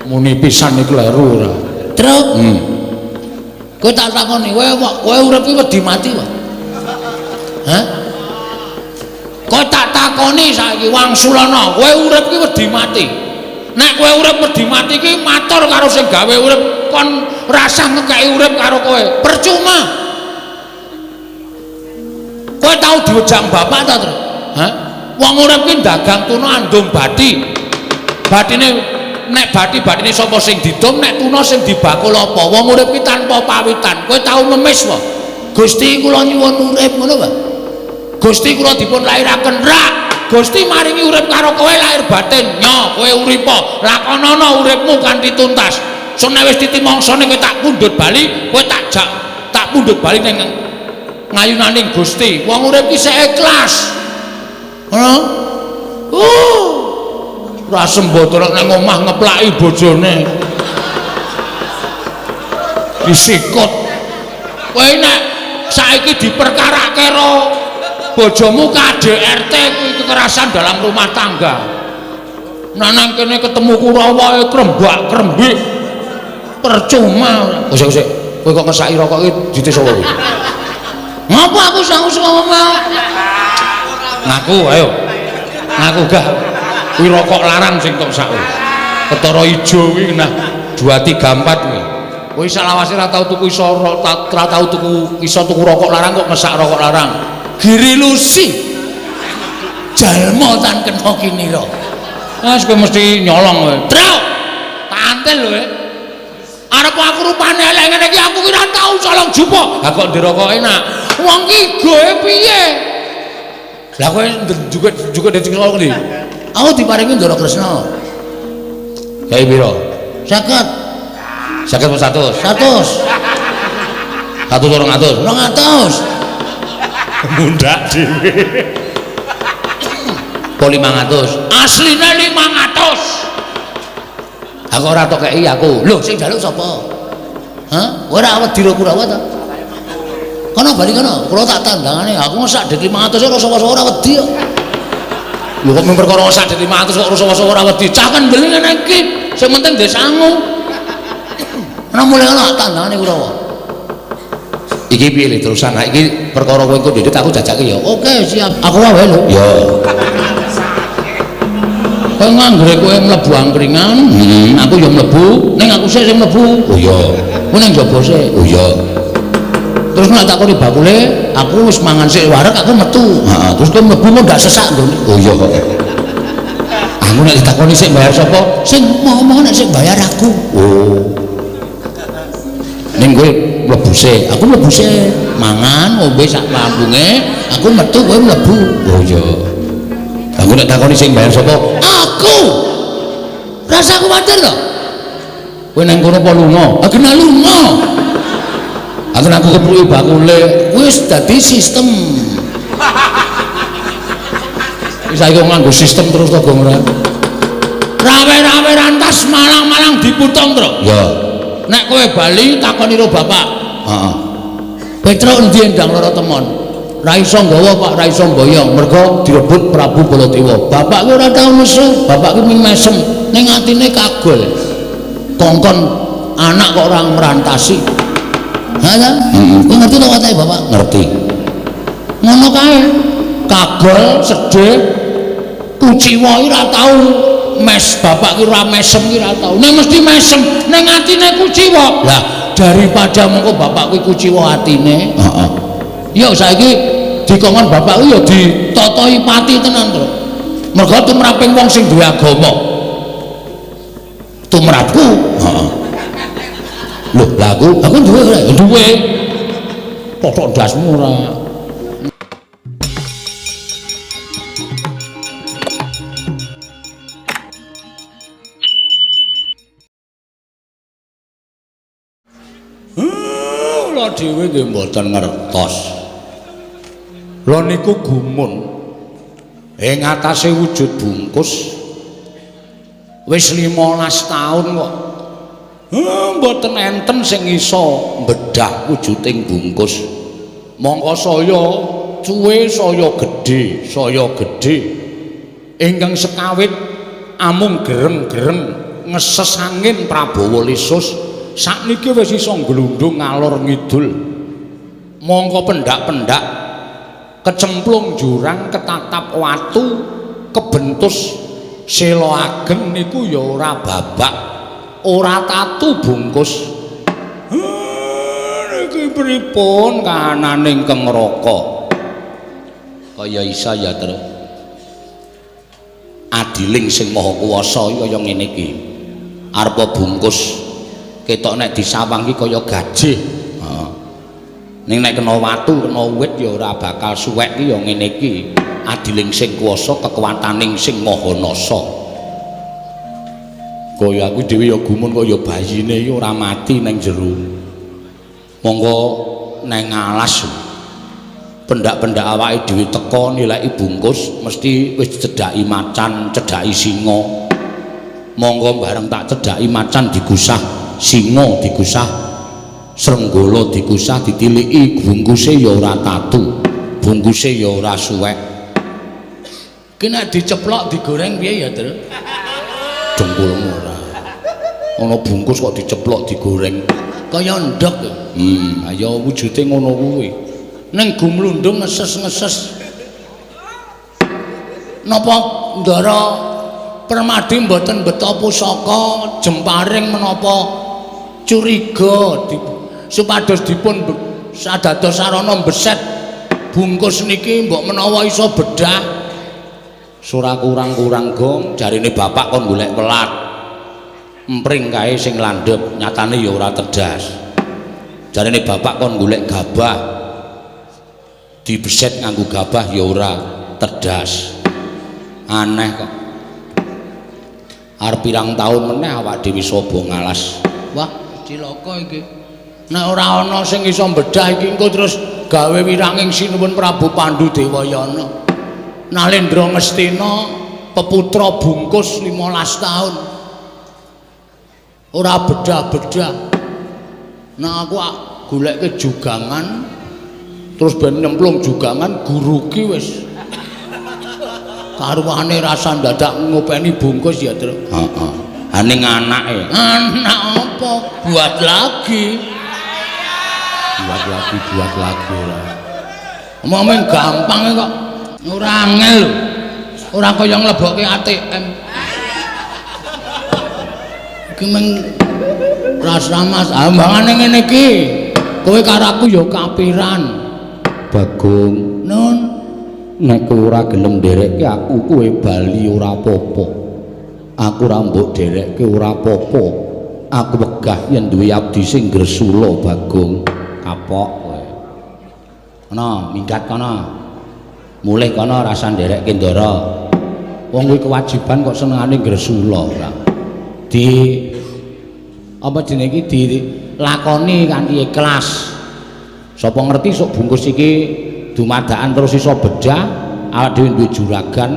Muni pisan iki kleru ora. Truk. Kowe tak takoni, kowe urip iki wedi mati wae. Hah? Kowe tak takoni saiki wangsulana, kowe urip iki wedi mati. Nek kowe urip wedi mati iki matur karo sing gawe urip, kon rasah ngekeki urip karo kowe. Percuma. Kowe tau diwejang bapak ta, Truk? Hah? Wong urip ki dagang tuna andung bati. Batine nek bati-batine sapa sing didum, nek tuna sing dibakul apa? Wong urip ki tanpa pawitan. Kowe tau ngemis wae. Gusti kula nyuwun urip ngono wae. Gusti kula dipun lairaken ra. Gusti maringi urip karo kowe lahir batin. Nyo, kowe uripa, lakonana uripmu kanthi tuntas. Sun nek wis titi mangsane kowe tak pundhut bali, kowe tak jak tak pundhut bali ning ngayunaning Gusti. Wong urip ki sik ikhlas. Ngono. Ora sembodor nang omah ngeplaki bojone. Disikut. Kowe nek saiki diperkarake karo bojomu KDRT kuwi kekerasan dalam rumah tangga. Nah nang kene ketemu Kurawa krembak-krembik. Percuma. Wis wis, kowe kok ngesaki rokok iki dite sapa kuwi? Ngapa aku sangu ngomong? Ngaku ayo. Ngaku gah. Kuwi rokok larang sing tok sak. Ketara ijo kuwi nah 2 3 4 kuwi. Kowe salawase ora tau tuku iso ora tau tuku iso tuku rokok larang kok ngesak rokok larang. Giri Lusi. Jalma tan kena kinira. Wes kowe mesti nyolong kowe. Truk. Tantil kowe. Arep aku rupane elek ngene iki aku ki ora tau colong jupuk. Lah kok ndirokok enak. Wong ki goe piye? Lah kowe juga dadi colong ndi? Aku diparingi Ndara Kresna. Kae pira? 50. 50 apa 100? 100. 100 200? 200. Mundak dhewe. Po 500. Asline 500. Aku ora tok kei aku. Lho sing njaluk sapa? Hah? Ora wedi ro Kurawa ta? Kono bali kono, kula tak tandangane. Aku ngesak dit 500 ora sapa-sapa ora wedi kok. Lho kok perkara ngesak dit 500 kok ora sapa-sapa ora wedi. Cah kendel ngene iki. Sing penting ndek sangu. Ana mulai kono tak tandangane Kurawa. Iki piye le terusan? Nah iki perkara kowe engko ndedit aku jajake ya. Oke, siap. Aku wae lho. Ya. Kowe nganggere kowe mlebu angkringan, aku ya mlebu, ning aku sik sing mlebu. Oh iya. Kowe ning njaba sik. Oh iya. Terus nek takoni bakule, aku wis mangan sik wareg aku metu. Heeh, terus kowe mlebu kok ndak sesak nggone. Oh iya. Aku nek ditakoni sik bayar sapa? Sing ngomong nek sik bayar aku. Oh. Ning kowe mlebu sik, aku mlebu sik, mangan ngombe sak lambunge, aku metu kowe mlebu. Oh iya. Aku nek takoni sing bayar sapa? Aku. Rasa kuwatir to. Kowe nang kono apa lunga? Aku nang lunga. Aku nang kepruki bakule, wis dadi sistem. Wis saiki nganggo sistem terus to, Gong ora. Rawe-rawe rantas malang-malang diputong, Tru. Ya. Nek kowe bali takoni ro bapak. Heeh. Petruk endi endang lara temon? Ra iso nggawa Pak, ra iso mboyong, mergo direbut Prabu Baladewa. Bapak ki ora tau nesu, bapak ki ming mesem, ning atine kagol. Kongkon anak kok ora merantasi. Ha ta? Kowe ngerti to watake bapak? Ngerti. Ngono kae. Kagol, sedih, kuciwa iki ora tau mes, bapak ki ora mesem ki ora tau. Ning mesti mesem, ning atine kuciwa. Lah, daripada mengko bapak kuwi kuciwa atine, heeh. Ya saiki dikongkon bapak kuwi ya ditotoi pati tenan to. Mergo tumraping wong sing duwe agama. Tumrapku, heeh. Lho, lah aku duwe ora? Duwe. Totok ndasmu ora. Kula dhewe nggih mboten ngertos. Lha niku gumun ing atase wujud bungkus wis 15 taun kok mboten enten sing iso mbedah wujuding bungkus. Mongko saya cuwe saya gedhe, saya gedhe. Ingkang sekawit amung gereng-gereng ngeses angin Prabawa Lesus sakniki wis iso glundung ngalor ngidul. Mongko pendak-pendak kecemplung jurang ketatap watu kebentus sela ageng niku ya ora babak, ora tatu bungkus. Niki pripun kahanane ingkang neraka? Kaya isa ya, Tru. Adiling sing maha kuwasa kaya ngene iki. Arepa bungkus ketok nek disawang iki kaya gajih. Heeh. Ning nek kena watu, kena wit ya ora bakal suwek iki ya ngene iki. Adiling sing kuwasa, kekuwataning sing maha nasa. Kaya aku dhewe ya gumun kaya bayine iki ora mati nang jero. Monggo nang alas pendak-pendak awake dhewe teka nilai bungkus mesti wis cedhaki macan, cedhaki singa. Monggo bareng tak cedhaki macan digusah, singa digusah, srenggala digusah, ditiliki bungkuse ya ora tatu, bungkuse ya ora suwek. Ki nek diceplok digoreng piye ya, Tru? Dengkulmu ora. Ana bungkus kok diceplok digoreng kaya ndhog. Ayo wujude ngono kuwi. Ning gumlundung ngeses-ngeses. Napa Ndara Permadi mboten beto pusaka jemparing menapa curiga supados dipun sadados sarana beset bungkus niki mbok menawa iso bedah. Ora kurang-kurang gong jarine bapak kon golek welat. Empring kae sing landhep nyatane ya ora tedas. Jarine bapak kon golek gabah. Dibeset nganggo gabah ya ora tedas. Aneh kok. Arep pirang taun meneh awak dhewe sobo ngalas. Wah, cilaka iki. Nek ora ana sing iso mbedah iki engko terus gawe wiranging Sinuwun Prabu Pandu Dewayana. Nalendra Ngastina peputra bungkus 15 taun. Ora bedah-bedah. Nek aku goleke jugangan terus ben nyemplung jugangan guru ki wis karuane rasa ndadak ngopeni bungkus ya, Tru. Heeh. Ha ning anake. Anak apa? Buat lagi. Buat lagi, buat lagi ora. Omong gampang kok. Ora angel. Ora kaya nglebokke ATM. Iki meng rasramas ambangane ngene iki. Kowe karo aku ya kapiran. Bagong, Nun, nek kowe ora gelem nderekke aku kowe bali ora apa-apa. Aku ora mbok derekke ora apa-apa. Aku wegah yen duwe abdi sing gresula, Bagong. Kapok kowe. Kono, minggat kono. Mulih kono rasa nderekke Ndara. Wong kuwi kewajiban kok senengane gresula ora. Di apa jenenge iki dilakoni kanthi ikhlas. Sapa ngerti sok bungkus iki dumadakan terus iso bedah, awak dhewe duwe juragan.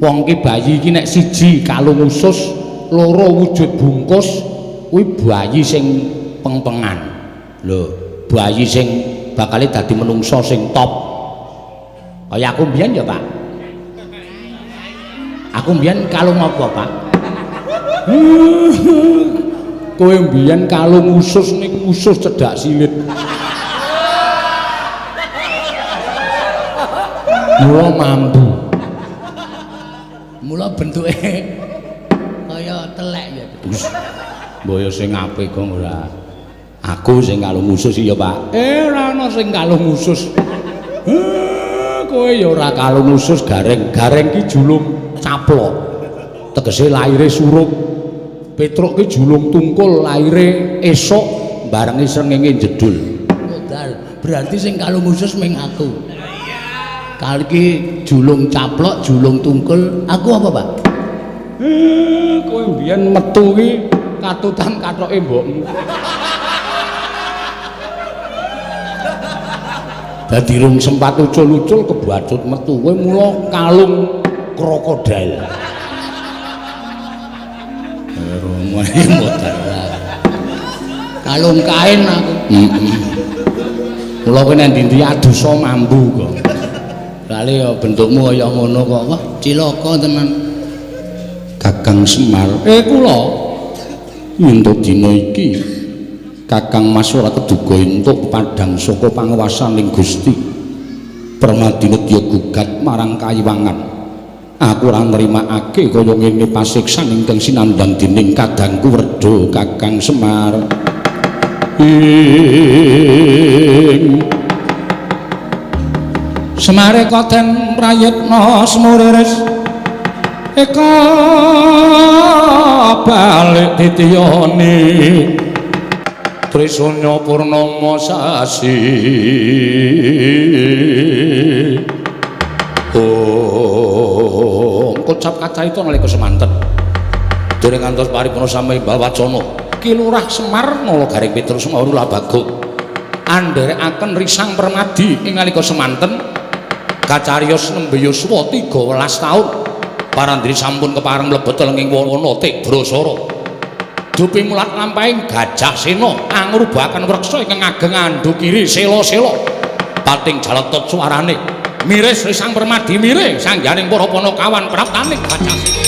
Wong ki bayi iki nek siji kalung usus, loro wujud bungkus, kuwi bayi sing pengpengan. Lho, bayi sing bakale dadi menungso sing top. Kaya aku mbiyen ya, Pak. Aku mbiyen kalung apa, Pak? Kowe mbiyen kalung usus ning usus cedhak silit. Mula mambu. Mula bentuke kaya telek ya. Mbaya sing apik kok ora. Aku sing kalung usus ya, Pak. Ora ana sing kalung usus. Kowe ya ora kalung usus gareng. Gareng ki julung caplok. Tegese laire surup. Petruk ki julung tungkul laire esuk barengi srengenge jedul. Modal. Berarti sing kalung usus ming aku. Kali ki julung caplok, julung tungkul, aku apa, Pak? Kowe mbiyen metu ki katutan kathoke mbokmu. Dadi rung sempat ucul-ucul kebacut metu. Kowe mula kalung krokodil. Kalung kain aku. Mula kowe nang ndi-ndi adusa mambu kok. Lale ya bentukmu kaya ngono kok. Wah, cilaka tenan. Kakang Semar, kula entuk dina iki Kakang Mas ora keduga entuk padhang saka panguwasaning Gusti. Permadi nedya gugat marang kayiwangan. Aku ora nrimakake kaya ngene pasiksan ingkang sinandhang dening kadangku Werda Kakang Semar. Ing Semare koten prayitna semuriris eka balik titiyane Trisanya purnama sasi. Om kocap kacaita nalika semanten dereng ngantos paripurna sami wacana Ki Lurah Semar Nala Garing Petruk Semaur Bagong andherekaken Risang Permadi ing nalika semanten kacariyos nembe yuswa 13 taun parandri sampun kepareng mlebet lenging wana Tibrasara. Dupi mulat lampahing Gajah Sena angrubahaken wreksa ingkang ageng andukiri sela-sela pating jaletot suarane miris Risang Permadi miring sangganing para panakawan praptaning Gajah Sena.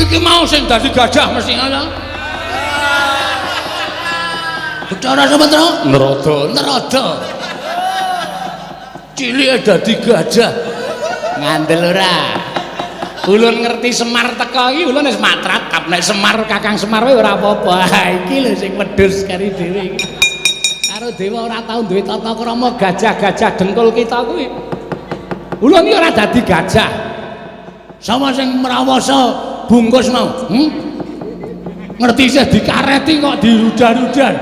Iki mau sing dadi gajah mesti ngono. Bathara Sumetra nrada, nrada. Cilike dadi gajah. Ngandel ora. Ulun ngerti Semar teka iki ulun wis matratap nek Semar Kakang Semar wae ora apa-apa. Iki lho sing wedhus kari dhewe iki. Karo dewa ora tau duwe tata krama gajah-gajah dengkul kita kuwi. Ulun iki ora dadi gajah. Sama sing mrawasa bungkus mau, Ngerti isih dikareti kok dirudar-rudar.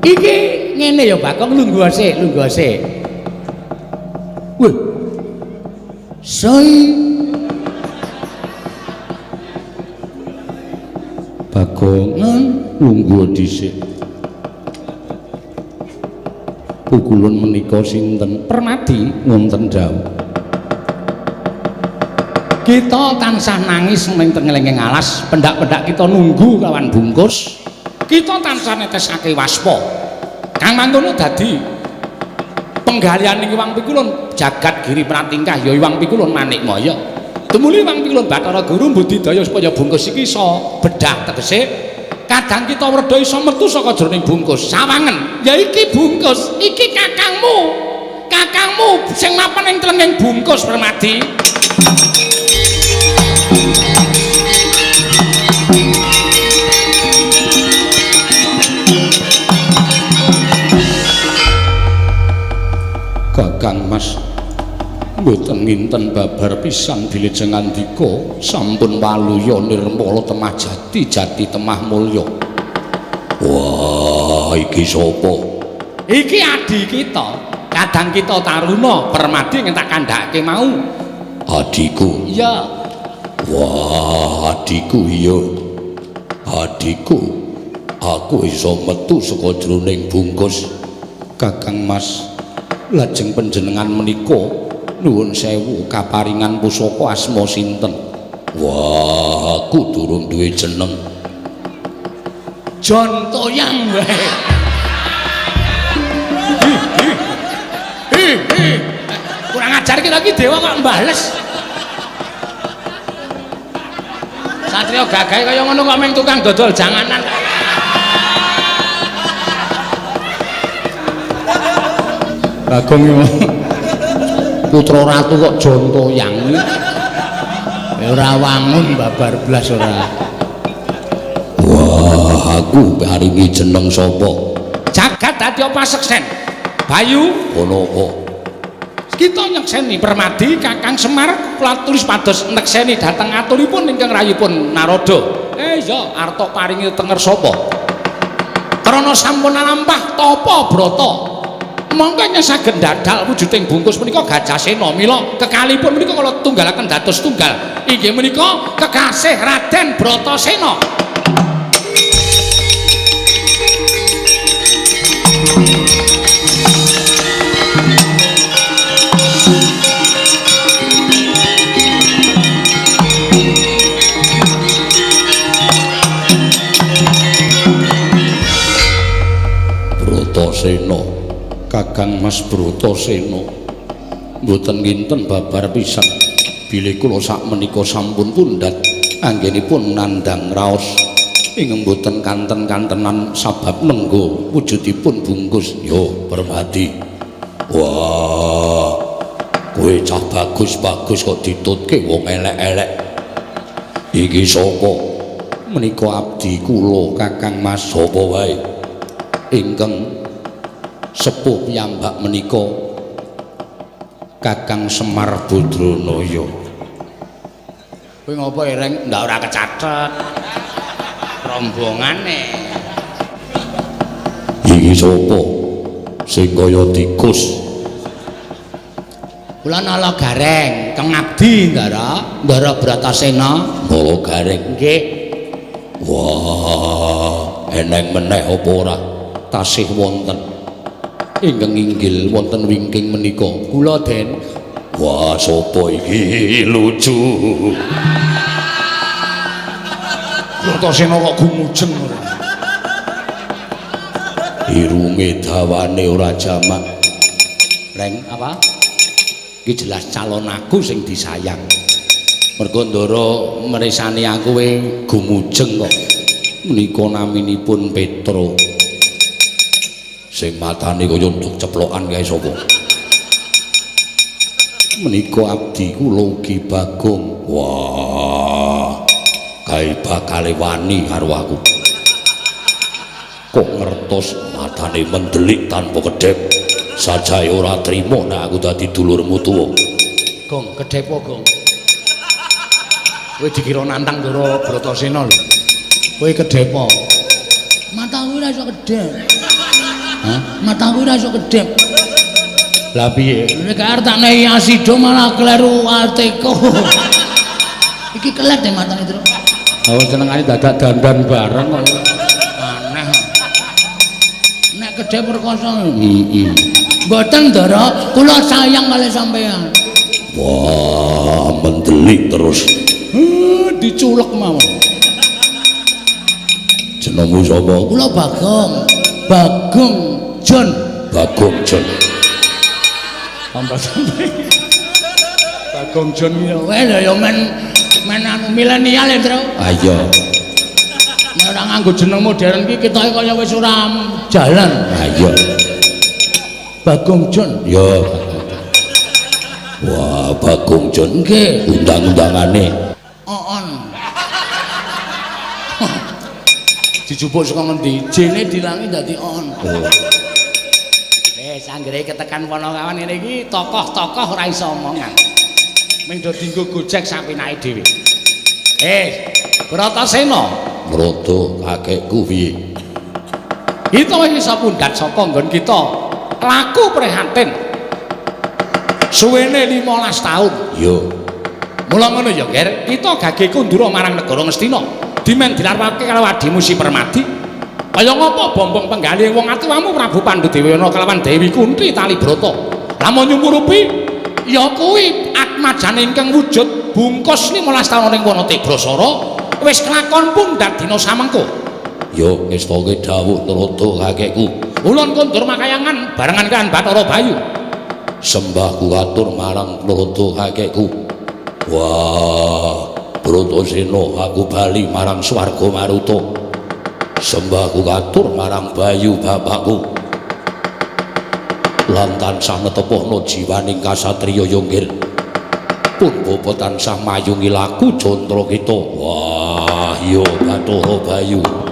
Iki ngene ya Bagong, lungguh sik, lungguh sik. Wih. Soi. Bagongan lungguh dhisik. Pukulun menika sinten? Permadi wonten dawuh. Kita tansah nangis ning tengelenging alas, pendak-pendak kita nunggu kawan bungkus. Kita tansah netesake waspa. Kang mangkono dadi penggalian ing Iwang Pikulun jagat giri pratingkah ya Iwang Pikulun Manikmaya. Tumuli Iwang Pikulun Bathara Guru mbudidaya supaya bungkus iki iso bedah tegese kadang kita werda iso metu saka jroning bungkus. Sawangen, ya iki bungkus, iki kakangmu. Kakangmu sing mapan ing tlenging bungkus Permadi. Kakang Mas mboten nginten babar pisan bilih jengandika sampun waluya nirmala temah jati jati temah mulya. Wah, iki sapa? Iki adi kita, kadang kita Taruna Permadi ngentak kandhake mau. Adiku. Iya. Wah, adiku iya. Adiku, aku iso metu saka jroning bungkus. Kakang Mas, lajeng panjenengan menika nuwun sewu kaparingan pusaka asma sinten? Wah, aku durung duwe jeneng. Jon Toyang wae. Kurang ajar kita iki dewa kok mbales. Satrio gagahe kaya ngono kok meng tukang dodol janganan. Bagong yo. Putra ratu kok Jon Toyang. Ya ora wangun babar blas ora. Wah, aku paringi jeneng sapa? Jagat dadi apa seksen? Bayu ono apa? Kita nyekseni Permadi Kakang Semar kula tulis pados nekseni dhateng aturipun ingkang rayipun Narada. Iya, arta paringi tenger sapa? Krana sampun lampah tapa brata. Monggo saged ndadal wujuding bungkus menika Gajah Sena. Mila kekalipun menika kula tunggalaken dados tunggal. Inggih menika kekasih Raden Bratasena. Bratasena, Kakang Mas Bratasena. Mboten kinten babar pisan. Bilih kula sakmenika sampun pundhat anggenipun nandhang raos ing mboten kanten-kantenan sabab nenggo wujudipun bungkus. Yo Permadi. Wah, kowe cah bagus-bagus kok ditutke wong elek-elek. Iki sapa? Menika abdi kula Kakang Mas. Sapa wae? Ingkang sepuh piyambak menika Kakang Semar Badranaya. Kowe ngopo ereng? Ndak ora kecathet rombongane. Iki sapa sing kaya tikus? Kula Nala Gareng, kang abdi Ndara, Ndara Bratasena. Nala Gareng nggih. Wah, eneng meneh apa ora? Tasih wonten ingkang inggil wonten wingking menika. Kula Den. Wah, sapa iki? Lucu. Bratasena kok gumujeng ora. Irunge dawane ora jamak. Reng apa? Iki jelas calon aku sing disayang. Mergo Ndara mresani aku we gumujeng kok. Menika naminipun Petro. Sing matane kaya nduk ceplokan kae sapa? Menika abdi kula ugi Bagong. Wah, kae bakale wani karo aku. Kok ngertos matane mendelik tanpa kedhep. Sajae ora trima nek aku dadi dulurmu tuwa. Gong, kedhepo Gong. Kowe dikira nantang Ndara Bratasena lho. Kowe kedhepo. Mataku ora iso kedhep. Hah? Mataku ora iso kedhep. Lah piye? Nek arep tak nehi asido malah kleru alteko. Iki kelet e matane, Tru. Oh, senengane dadak dandan bareng kok. Aneh. Nek kedhep perkosa. Heeh. Mboten, Ndara, kula sayang kalih sampean. Wah, mendelik terus. Diculek mawon. Jenengmu sapa? Kula Bagong. Bagong John. Bagong John. Tambah sampe. Bagong John ya wae lho ya men men anu milenial ya, Tru. Ha iya. Nek ora nganggo jeneng modern iki ketoke kaya wis ora jalan. Ha iya. Bagong John. Ya. Wah, Bagong John nggih, undang-undangane. On. Dijupuk saka ngendi? Jene dilangi dadi on. Oh. Wis anggere ketekan Panakawan ngene iki tokoh-tokoh ora iso omongan. Ming do dienggo gojek sapenake dhewe. Bratasena, Brata kakekku piye? Kita wis iso pundhat saka nggon kita. Laku prihatin. Suwene 15 taun. Iya. Mula ngono ya, Ger, kita gage kundura marang negara Ngastina. Dimen dilarwake karo adimu Si Permadi. Kaya ngapa bombong penggalih wong atuwamu Prabu Pandhu Dewayana kelawan Dewi Kunti Talibrata. Lamun nyumurupi ya kuwi atmajane ingkang wujud bungkus 15 taun ing wana Tibrasara wis kelakon pundhat dina samengko. Ya ngestake dawuh Narada kakekku. Ulun kondur makayangan barengan kan Bathara Bayu. Sembahku katur marang Narada kakekku. Wah, Bratasena aku bali marang swarga Maruta. Sembahku katur marang Bayu bapakku. Lan tansah netepohna jiwaning kasatriya Yonggir. Pun bapa tansah mayungi laku jantra kita. Wah, iya Bathara Bayu. Oh!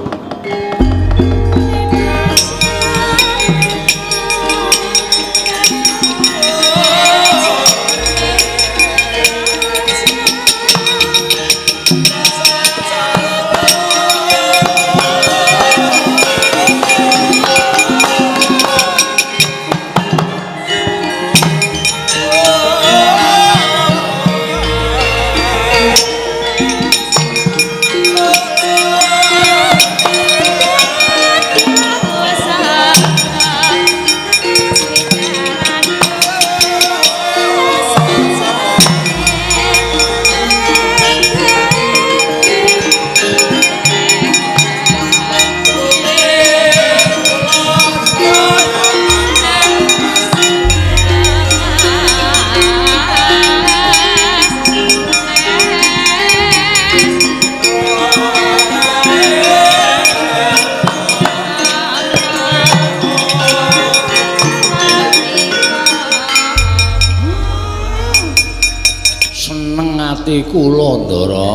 Seneng ati kula, Ndara.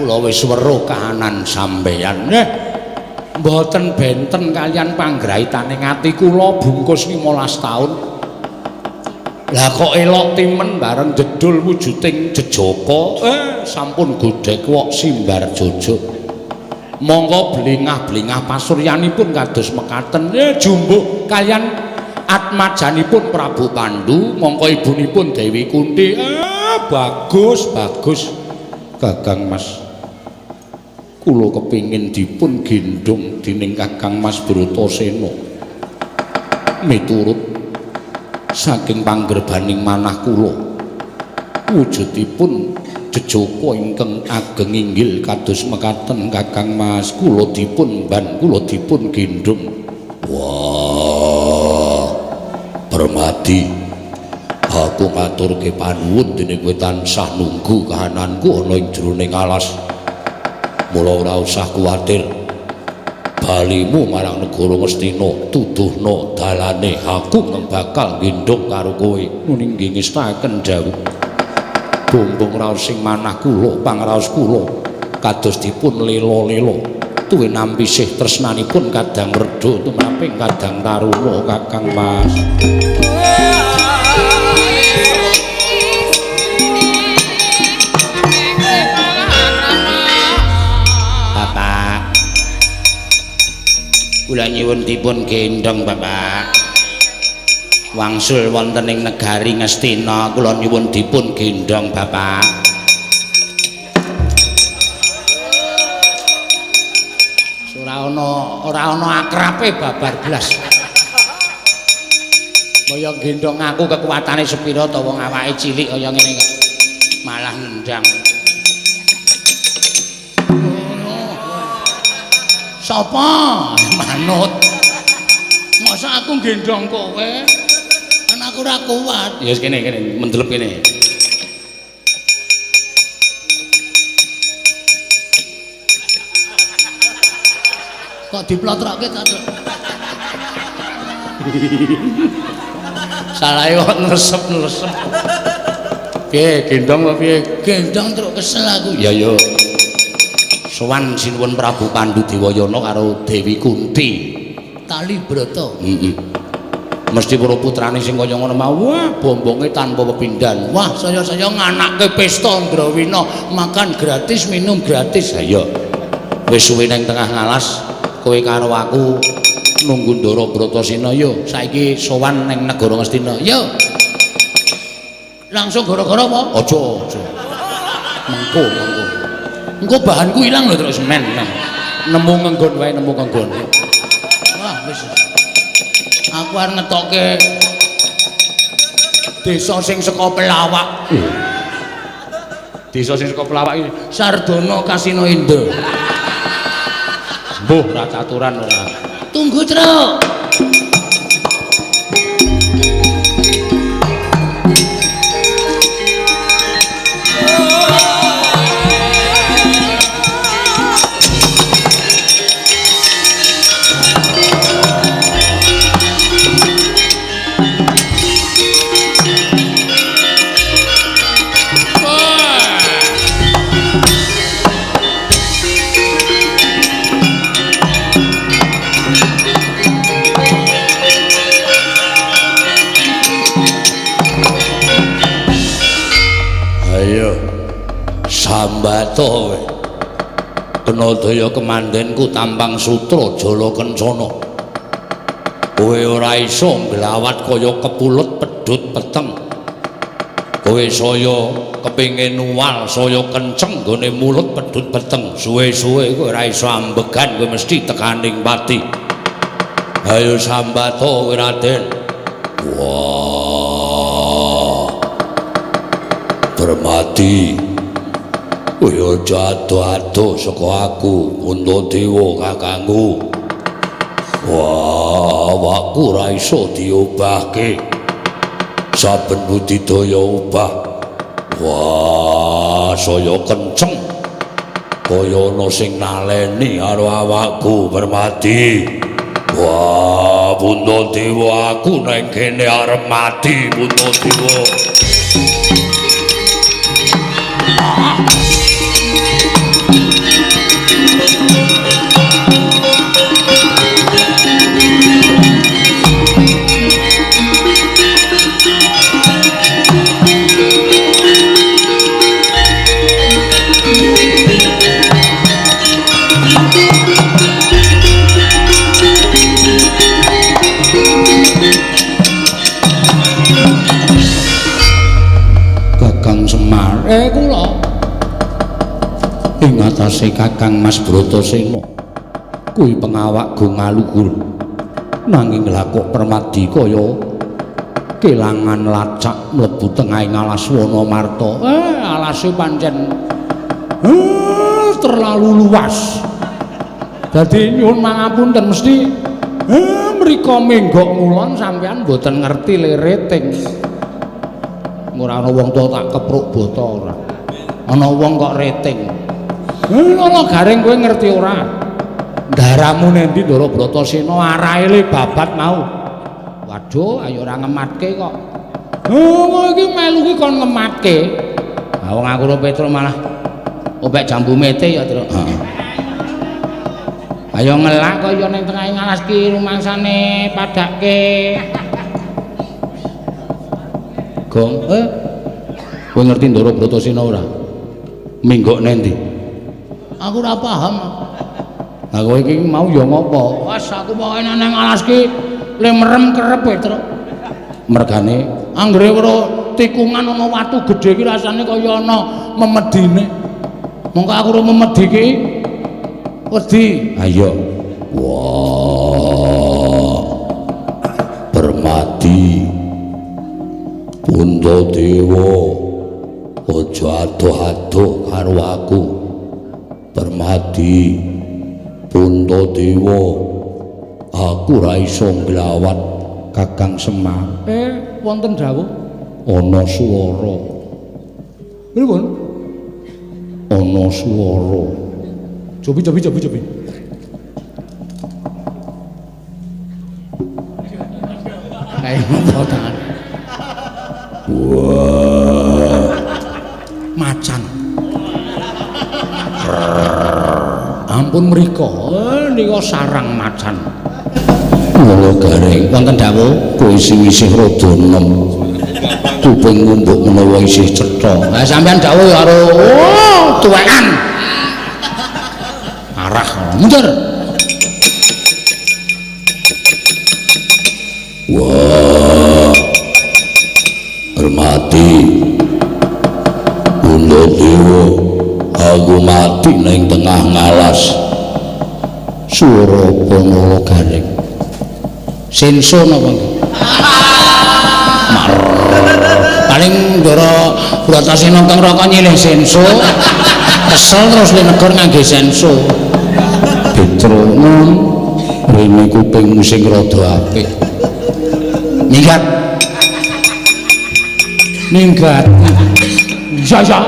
Kula wis weruh kahanan sampeyan. Mboten benten kaliyan panggraitaning ati kula bungkus 15 taun. Lah kok elok timen bareng jedul wujuding jejaka. Sampun godhek wok simbar jojo. Monggo blingah-blingah pasuryanipun kados mekaten. Jumbuh kaliyan atmajanipun Prabu Pandu, mongko ibunipun Dewi Kunti. Bagus, bagus. Kakang Mas, kula kepingin dipun gendhong dening Kakang Mas Bratasena. Miturut saking panggerbaning manah kula, wujudipun jejaka ingkang ageng inggil kados mekaten Kakang Mas, kula dipun ban, kula dipun gendhong. Wah, Permadi, aku ngaturke panuwun dene kowe tansah nunggu kahananku ana ing jroning alas. Mula ora usah kuwatir. Balimu marang negara Ngastina, tuduhna dalane, aku bakal gendhong karo kowe. Nuli nggih ngestaken dawuh. Bumbung raos sing manah kula, pangraos kula kados dipun lela-lela. Tuwe nampi sih tresnanipun kadang redha tumraping kadang taruna Kakang Mas. Bapak, kula nyuwun dipun gendhong Bapak. Wangsul wonten ing negari Ngastina, kula nyuwun dipun gendhong Bapak. Ora ana akrabe babar blas. Kaya gendhong aku kekuatane sepira to wong awake cilik kaya ngene kok malah nendang. Sapa? Manut. Masa aku gendhong kowe? Kan aku ora kuat. Ya wis kene kene mendelep kene. Kok diplotrokke ta, Truk? Salahe kok nresep-nresep. Piye gendhong apa piye? Gendhong truk kesel aku. Ya ya. Sowan sinuwun Prabu Pandu Dewayana karo Dewi Kunti. Tali brata. Heeh. Mesti para putrane sing kaya ngono mau, wah bombonge tanpa pepindhan. Wah, saya-saya nganake pesta Ndrawina, makan gratis, minum gratis. Ha iya. Wis suwe nang tengah ngalas, kowe karo aku nunggu Ndara Bratasena yo. Saiki sowan nang negara Ngastina. Yo. Langsung gara-gara apa? Aja, aja. Mengko, mengko. Engko bahanku ilang lho terus men. Nemu ngenggon wae, nemu ngenggon. Wah, wis. Aku arep ngetokke desa sing saka pelawak. Desa sing saka pelawak iki Sardono Kasino Indra. Mbuh ra caturan ora. Tunggu, Truk. Sambato kowe. Kena daya kemandenku tampang sutra jala kencana. Kowe ora iso nglawat kaya kepulut pedhut peteng. Kowe saya kepengin uwal saya kenceng nggone mulut pedhut peteng. Suwe-suwe kowe ora iso ambegan, kowe mesti tekaning pati. Ayo sambato kowe Raden. Wah. Permati. Kowe aja ado-ado saka aku, Puntadewa kakangku. Wah, awakku ora iso diobahke. Saben budidaya obah. Wah, saya kenceng. Kaya ana sing naleni karo awakku, Permati. Wah, Puntadewa aku nang kene arep mati, Puntadewa. Kakang Semar. Kula. Ing atase Kakang Mas Bratasena. Kuwi pengawak go ngaluhur. Nanging lha kok Permadi kaya kelangan lacak mlebu tengahing alas Wanamarta. Alase pancen terlalu luas. Dadi nyuwun mangapunten mesti mriko menggok ngulon sampean mboten ngerti lere ting. Ora ana wong tuwa tak kepruk bata ora. Ana wong kok reting. Ana garing kowe ngerti ora? Daramu nendi Ndara Bratasena arahe le babat mau. Waduh, ayo ora ngematke kok. Oh, iki melu iki kon ngematke. Ha wong aku ro Petro malah opek jambu mete ya, Tru. Heeh. Ayo ngelak kaya ning tengahing alas ki rumangsane padake. Gong, kowe ngerti Ndara Bratasena ora? Minggok nendi? Aku ora paham. Lah kowe iki mau ya ngopo? Wes aku pokoke nang alas ki le merem kerep Petro. Mergane anggere weruh tikungan ana watu gedhe iki rasane kaya ana memedine. Mongko aku ora memedi ki wedi. Ayo. Wah. Permadi. Puntadewa aja adoh-adoh karo aku. Permadi. Puntadewa aku ora iso nglawat Kakang Semar. Wonten dawuh ana swara. Pripun? Ana swara. Cobi cobi cobi cobi. Kae ngopo tangan? Wah. Macan. Ampun mriko, nika sarang macan. Mula garing wonten dawuh kowe sing isih rada enem. Kupingmu mbok menawa isih cetha. Lah sampean dawuh karo tuwekan. Arah mundur. Wah. Hormati. Puntadewa, aku mati ning tengah ngalas. Swara apa nala garing? Senso napa nggih? Paling Ndara Bratasena kang raka nyilih senso. Kesel terus linegor ngangge senso. Petro ngun rene kupingmu sing rada apik. Minggat. Minggat. Ya ya.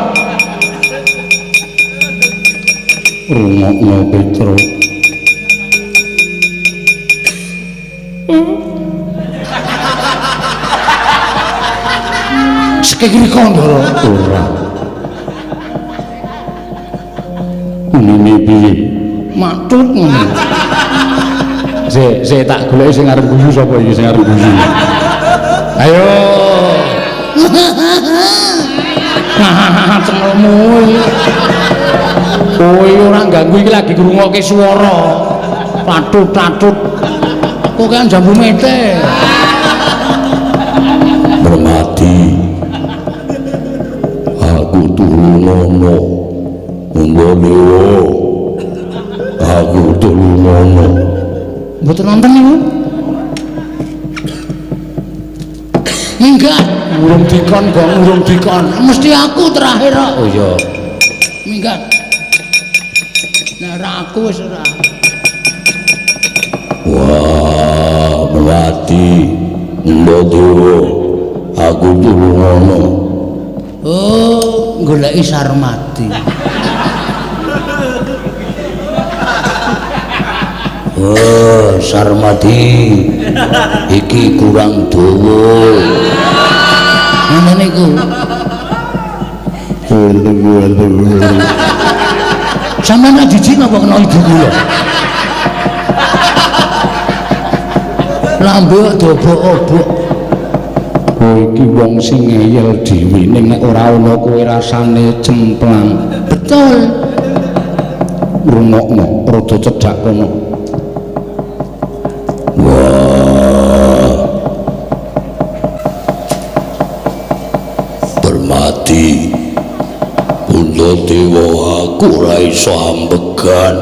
Rungokno Petro. Sekiki Ndara ora. Unine piye? Matut ngono. Sik, sik tak goleki sing arep guyu sapa iki sing arep guyu. Ayo. Cengelmu. Kowe ora ganggu iki lagi ngrungokke swara. Patut-patut. Kok kan jambu mete. Permati. Aku turunono. Puntadewa. Aku turunono. Mboten nonton niku. Minggat, urung dikon, gong urung dikon. Mesti aku terakhir kok. Oh iya. Minggat. Nek ora aku wis ora. Wah, Melati. Puntadewa. Aku turunono. Oh, goleki Sarmati. Oh, Sarmati. Iki kurang dawa. Ngono niku. Sampeyan jijik napa kena ibu kula? Lambe dobok-obok. Kowe iki wong sing ngeyel dhewe ning nek ora ana kowe rasane cemplang. Betul. Rungokno rada cedhak kono. Wah. Permati. Puntadewa, aku ora iso ambegan.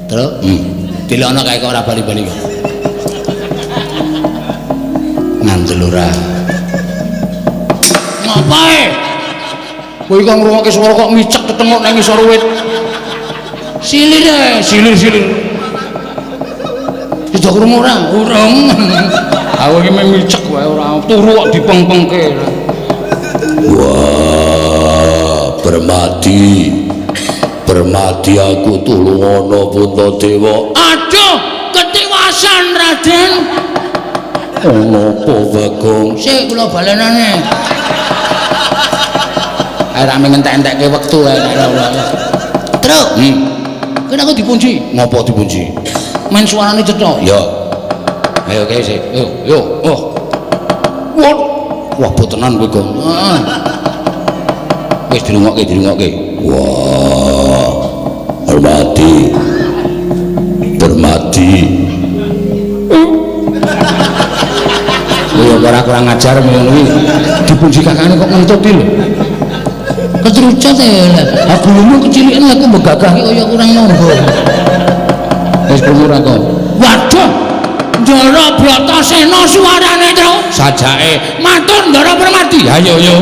Terus, dilokno kae kok ora bali-bali kok. Ngandel ora. Ngapae? Kowe kok ngrungokke swara kok micek tetengok nang ngisor wit. Silir ae, silir-silir. Sudah krungu ora? Urung. Aku iki micek wae ora turu kok dipengpengke. Wah, Permadi. Permadi aku tulungono Puntadewa. Aduh, ketiwasan Raden. Ana apa Bagong? Sik kula balenane. Ae rame ngentek-entekke wektu ae ora. Truk. Kene aku dipunji. Ngopo dipunji? Men suarane cetha. Ya. Ayo kae sik. Yo, yo. Oh. Wah, wah botenan kowe, Gong. Heeh. Wis dirungokke, dirungokke. Wah. Permadi. Permadi. Kowe ora kurang ajar ngono kuwi. Dipunji kakane kok ngentut iki lho. Ketrucut e. Aku lumu kecilikan aku mbegagah iki kaya kurang monggo. Wis krungu ora kok. Waduh. Ndara Bratasena suarane, Truk. Sajake matur Ndara Permadi. Ayo yo.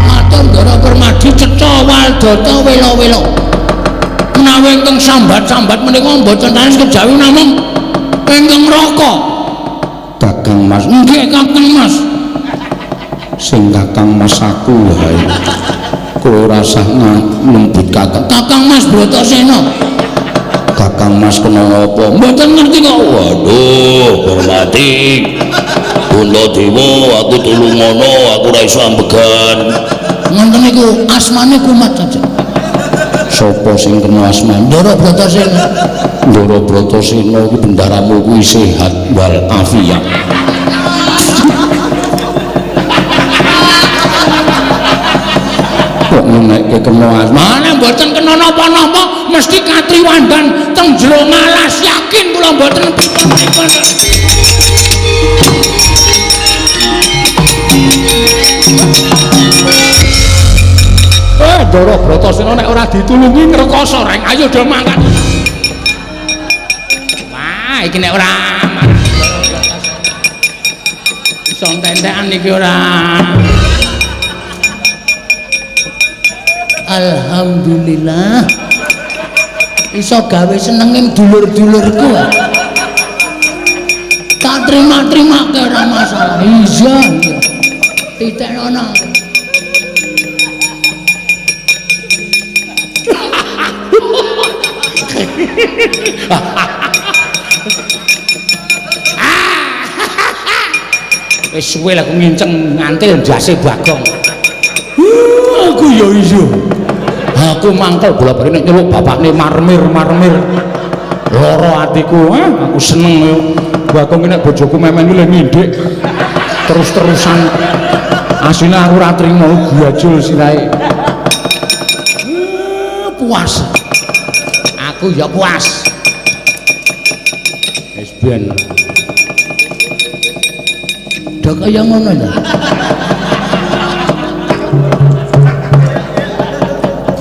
Matur Ndara Permadi cetha waldata wela-wela. Menawi ingkang sambat-sambat menika mboten tanis kejawi namung ingkang neraka. Kakang Mas. Nggih, Kakang Mas. Sing Kakang Mas aku wae. Kowe ora usah nyebut Kakang. Kakang Mas Bratasena. Kakang Mas kena apa? Mboten ngerti kok. Waduh, Permadi. Puntadewa, aku tulungono, aku ora iso ambegan. Ngoten niku asmane kumat saja. Sopo sing kena asma? Ndara Bratasena. Ndara Bratasena iki bendaramu kuwi sehat wal afiat. Kok ngenekke kena asma? Mana mboten kena napa-napa, mesti katriwandan teng jero ngalas, yakin kula mboten pripun-pripun. Ndara Bratasena nek ora ditulungi ngrekoso reng, ayo do mangkat. Wah, iki nek ora marah Ndara Bratasena. Iso entek-entekan iki ora. Alhamdulillah. Iso gawe senenging dulur-dulurku. Tak terima-terimake ora masalah. Iya, iya. Titekno. Wis suwe lah aku nginceng ngantil ndase Bagong. Aku ya iya. Aku mangkel bola-bali nek nyeluk bapakne marmir-marmir. Lara atiku, aku seneng yo. Bagong iki nek bojoku memen kuwi ngindhik terus-terusan. Asline aku ora trimo gajul sirahe. Puas. Aku ya puas. Wis ben. Do kaya ngono ta.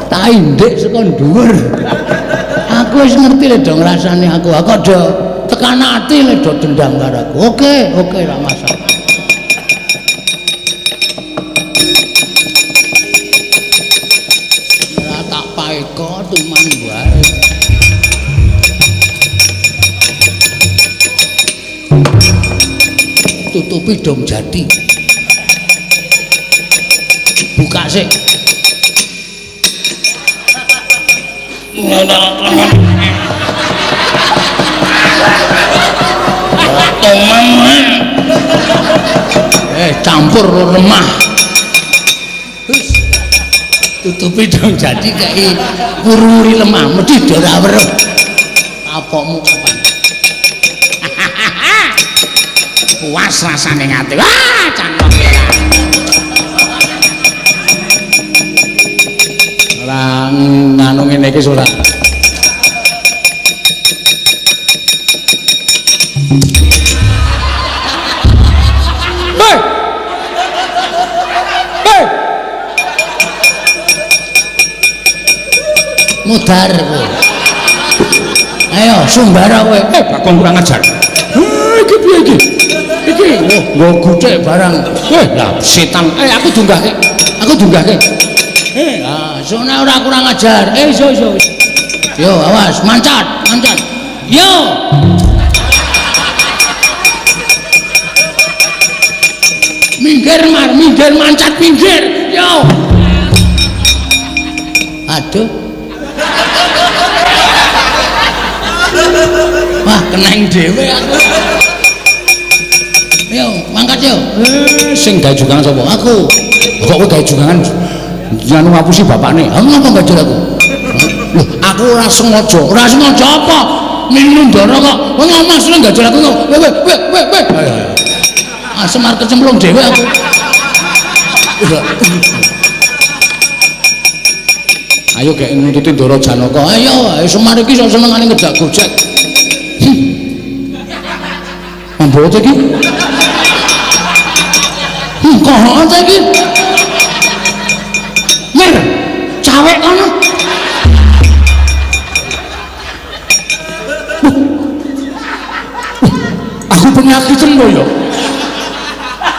Tak indik saka dhuwur. Aku wis ngerti le do ngrasani aku. Aku do tekan ati le do dendam karo aku. Oke, oke ora masalah. Ora tak paeka tuman wae. Tutupi dong jati. Buka sik. Campur lemah. Tutupi dong jati kayak wuri-wuri lemah, mesti ora weruh. Kapokmu kapan? Puas rasane ngati. Wah, cangkem ora. Ora nganu ngene iki ora. Hei! Hei! Mudar kowe. Ayo sumbara kowe. Bagong kurang ajar. Iki piye iki? Iki nggo guthik barang. Lah setan. Aku dunggahke. Aku dunggahke. Ah, sone ora kurang ajar. Iso iso. Yo, awas, mancat, mancat. Yo. Minggir mar, minggir mancat minggir. Yo. Aduh. Wah, keneng dhewe aku. Yo, mangkat yo. Sing gawe jugangan sapa? Aku. Kok kowe gawe jugangan nyanu ngapusi bapakne? Ha ngopo gajul aku? Lho, aku ora sengaja. Ora sengaja apa? Minum ndara kok. Kowe ngomong seneng gajul aku kok. Weh weh weh weh. Ah, semar kecemplung dhewe aku. Ayo gek nuntuti Ndara Janaka. Ayo, ayo Semar iki iso senengane ngejak gojek. Mambo ta iki? Kok ta iki? Mir, cawek kono. Aku penyakiten kok ya.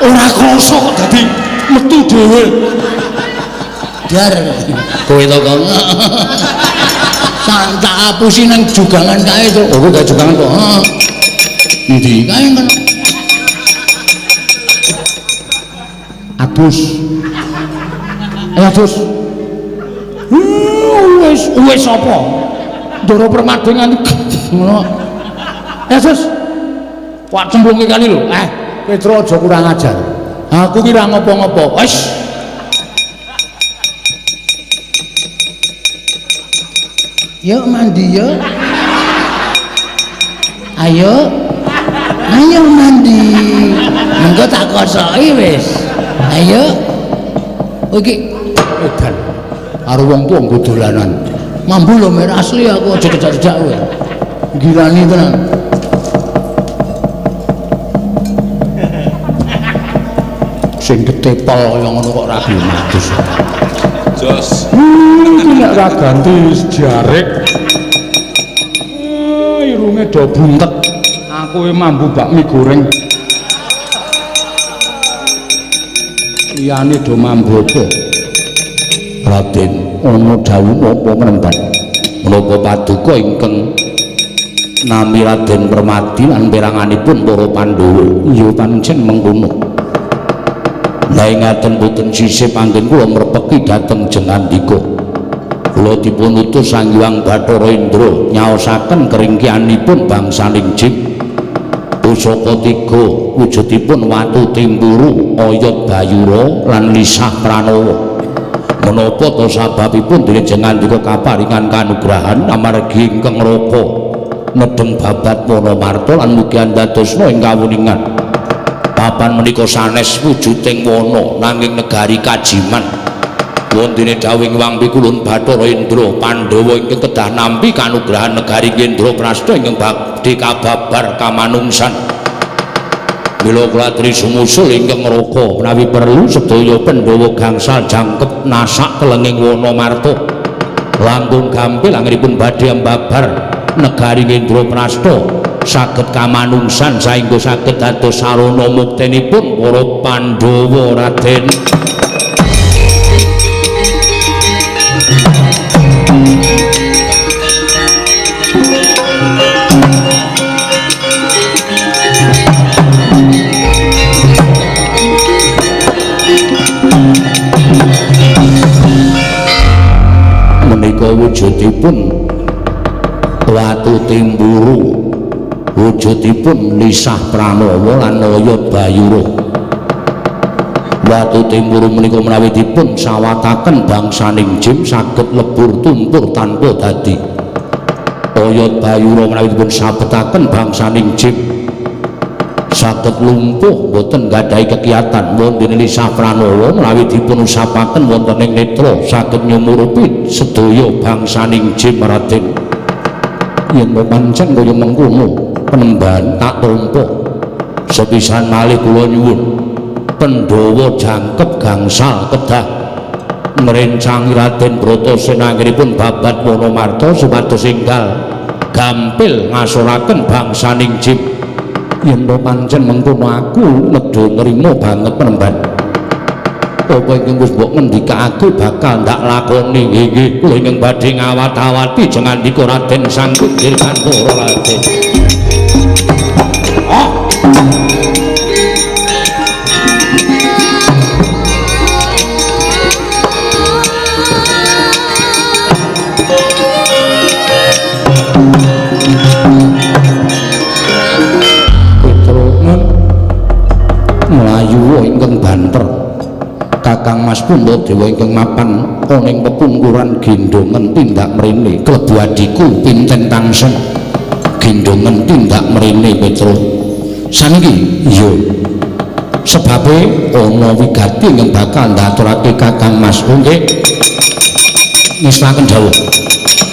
Ora krasa kok dadi metu dhewe. Dar kowe to kok. Tak apusi nang jugangan kae to. Oh, kowe gawe jugangan kok. Heeh. Endi kae kono? Adus. Adus. Wis wis apa? Ndara Permadi nganti ngono. Adus. Wak cemplunge kali lho. Petro aja kurang ajar. Aku ki ora ngopo-ngopo. Wis. Yuk mandi yuk. Ayo. Ayo mandi. Mengko tak kosoki wis. Ayo. Iki edan. Karo wong tuwa nggo dolanan. Mambu lho mer asli aku aja jejak-jejak kowe. Gilani tenan. Sing ketepel kaya ngono kok ora gelem adus. Jos. Iki nek ora ganti jarik. Irunge do buntet. Aku mambu bakmi goreng. Liyane do mambu apa? Raden, ana dawuh napa ngremban? Menapa paduka ingkang nami Raden Permadi lan peranganipun para Pandhawa? Ya pancen mengkono. Lah ing ngaten boten sisih panggen kula mrepeki dhateng Jengandika. Kula dipun utus Sang Hyang Bathara Indra nyaosaken keringkianipun bangsaning Jim. Pusaka tiga wujudipun watu timpuru, oyot bayura lan lisah pranawa. Menapa ta sababipun dene Jengandika kaparingan kanugrahan amargi ingkang raka nedheng babat Wanamarta lan mugi andadosna ing kawuningan. Papan menika sanes wujuding wana nanging negari kajiman. Wontene dawuh Hyang Pikulun Bathara Indra Pandhawa ingkang kedah nampi kanugrahan negari Indraprastha ingkang badhe kababar kamanungsan. Mila kula aturi sumusul ingkang raka menawi perlu sedaya Pandhawa gangsal jangkep nasak kelenging Wanamarta. Langkung gampil anggenipun badhe mbabar negari Indraprastha saged kamanungsan saengga saged dados sarana muktinipun para Pandhawa Raden. Menika wujudipun watu timburu, wujudipun lisah pranawa lan oyot bayura. Watu timburu menika menawi dipun sawataken bangsaning Jim saged lebur tumpur tanpa dadi. Oyot bayura menawi dipun sabetaken bangsaning Jim saged lumpuh boten nggadahi kegiatan. Wonten lisah pranawa menawi dipun usapaken wonten ing netra saged nyumurupi sedaya bangsaning Jim Raden. Yen pancen kaya mengkono Penemban tak tampa. Sepisan malih kula nyuwun Pandhawa jangkep gangsal kedah ngrencangi Raden Bratasena anggenipun babat Wanamarta supados enggal gampil ngasoraken bangsaning Jim. Yen to pancen mengkono aku nedha nrima banget Penemban. Apa ingkang wis mbok ngendikake bakal ndak lakoni. Nggih, kula ingkang badhe ngawat-awati jengandika Raden Sanggup Dirgantara Raden. Oh. Mlayu ingkang banter Kakang Mas Puntadewa ingkang mapan ana ing pepungkuran gendongan tindak mrene klebu adhiku Pinten Tangsen gendongan tindak mrene Petro saniki iya sebabe ana wigati ingkang bakal ndaturake Kakang Mas. Nggih ngestaken dawuh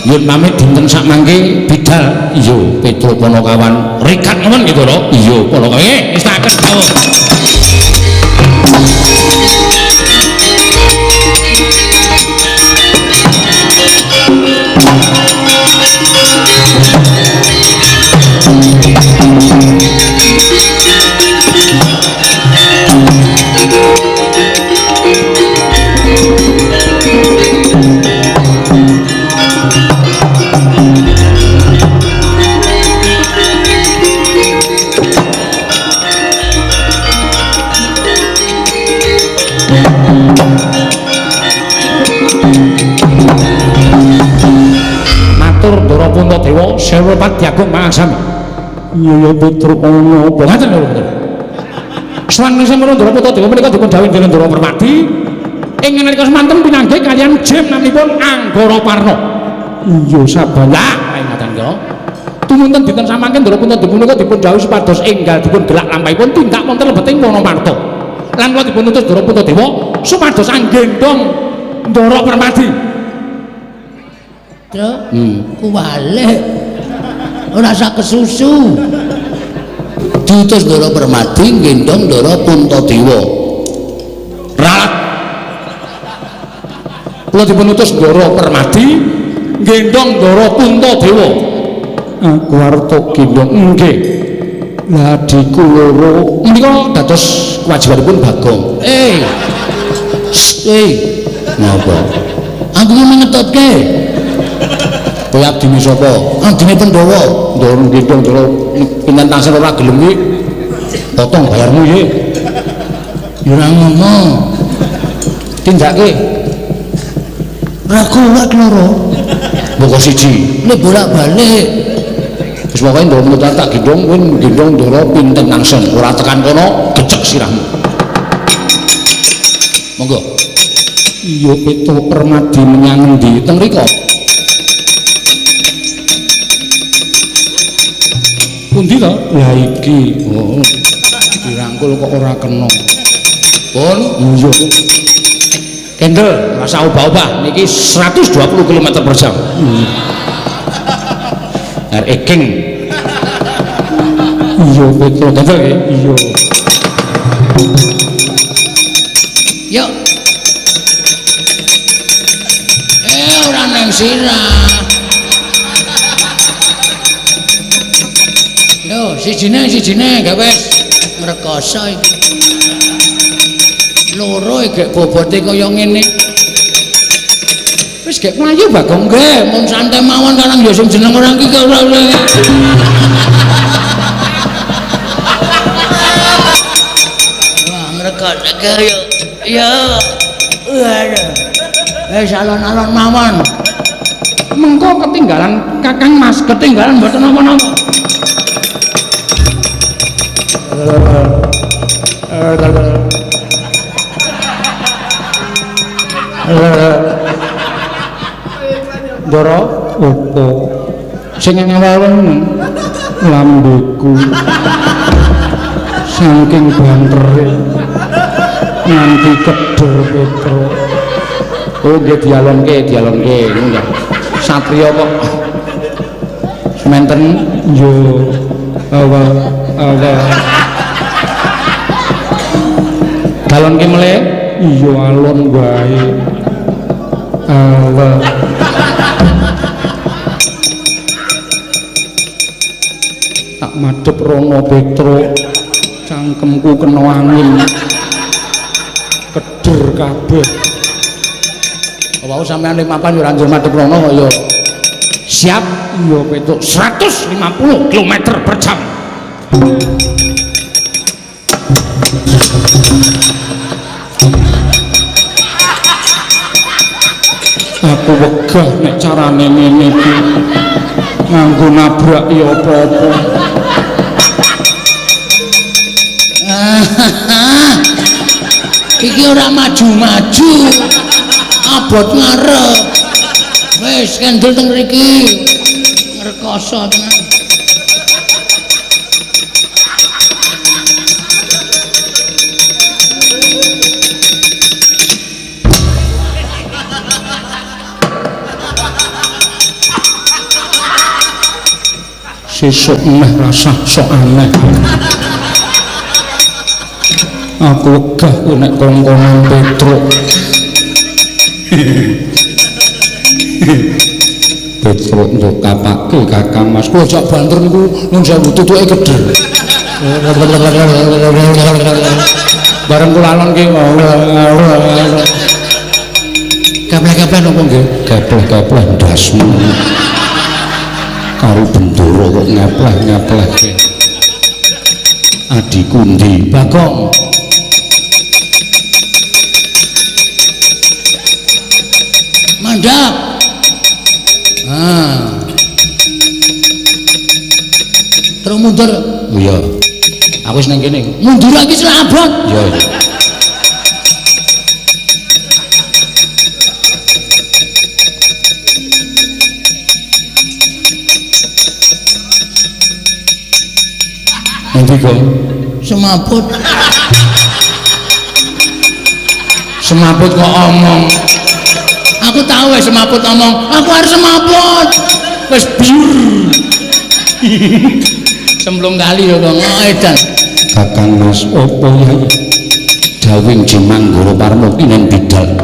yen pamit dinten sakmangke bidal. Iya Petro Panakawan rikat nemen gitu lho. Iya Panakawan nggih ngestaken dawuh. Matur Ndara Puntadewa sewu padyagung mangaksami. Iya Petro ana apa ngaten lho Petro. Sampun Ndara Puntadewa menika dipun dhawuhi dening Ndara Permadi ing nalika semanten pinanggih kaliyan Jim naminipun Anggara Parna. Iya sabalah ngaten kira. Tumunten dinten samangke Ndara Puntadewa menika dipun dhawuhi supados enggal dipun gelak lampahipun tindak wonten lebeting Wanamarta. Lan kula dipun utus Ndara Puntadewa supados anggendhong Ndara Permadi. Tru, kuwalik. Ora sak kesusu. Diutus Ndara Permadi nggendhong Ndara Puntadewa. Ralat. Kula dipun utus Ndara Permadi nggendhong Ndara Puntadewa. Aku arep tok gendhong nggih. Lah adhiku loro menika dados kewajibanipun Bagong. Napa? Aku ki ngetotke. Kowe abdine sapa? Abdine Pandhawa. Ndara gendhong Ndara pinten tansah ora gelem iki. Potong bayarmu iki. Ya ora ngono. Tindake. Ora kuat loro. Mboko siji. Nek bolak-balik. Wis pokoke Ndara Puntadewa tak gendhong kowe gendhong Ndara pinten langsung ora tekan kono gecek sirahmu. Monggo. Iya Petro Permadi menyang endi? Teng mriko. Pundi to? Lah iki. Oh. Dirangkul kok ora kena. Pun iya. Kendel, rasa obah-obah niki 120 km per jam. RE King. Iya Petro kendel nggih. Iya. Yuk. Ora nang sirah. Yo, sijine gak wis ngrekoso iki. Loro gek bobote kaya ngene. Wis gek mlayu Bagong nggih, mun santai mawon karang ya sing jeneng orang iki ora. Wah, ngrekoso yo. Ya. Waduh. Wis alon-alon mawon. Mengko ketinggalan Kakang Mas, ketinggalan mboten napa-napa. Ndara opo sing ngawaleng lambeku saking bantere nganti keder Petro. Oh nggih dialonke nggih. Satriya kok sementen yo. Awa awa. Galon ki mle? Iya alon wae. Awa. Tak madhep rono Petruk, cangkemku kena angin. Keder kabeh. Wau sampean ning papan yo ora njur madhep rono kok ya. Siap? Iya Petruk, 150 km per jam. Aku wegah nek carane ngene iki. Nganggo nabrak ya apa-apa. Iki ora maju-maju. Abot ngarep. Wis kendel teng mriki. Ngrekoso tenan. Sesuk meh rasah sok aneh. Aku wegah kowe nek kongkonan Petruk. Petruk nduk kapake Kakang Mas. Kuwi aja banter niku nun sewu tutuke keder. Bareng kula alon ki kepleh-kepleh napa nggih? Kepleh-kepleh ndasmu. Karo bendoro kok ngepleh-ngeplehke. Adhiku ndi? Bagong. Mandhap. Ah. Terus mundur. Iya. Aku wis nang kene. Mundur lagi selak abot. Iya, iya. Nanti kok semaput. Semaput kok omong. Aku tahu wis semaput omong. Aku harus semaput. Wis biur. Cemplung kali ya kok edan. Kakang Mas opo yai? Dawing Jimanggara Parma kinen bidal.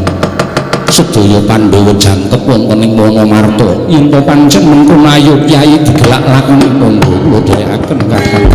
Sedaya Pandhawa jangkep wonten ing Wonomarta. Yen to pancen mengko ayo kyai digelak lakoni monggo kula dherekaken Kakang.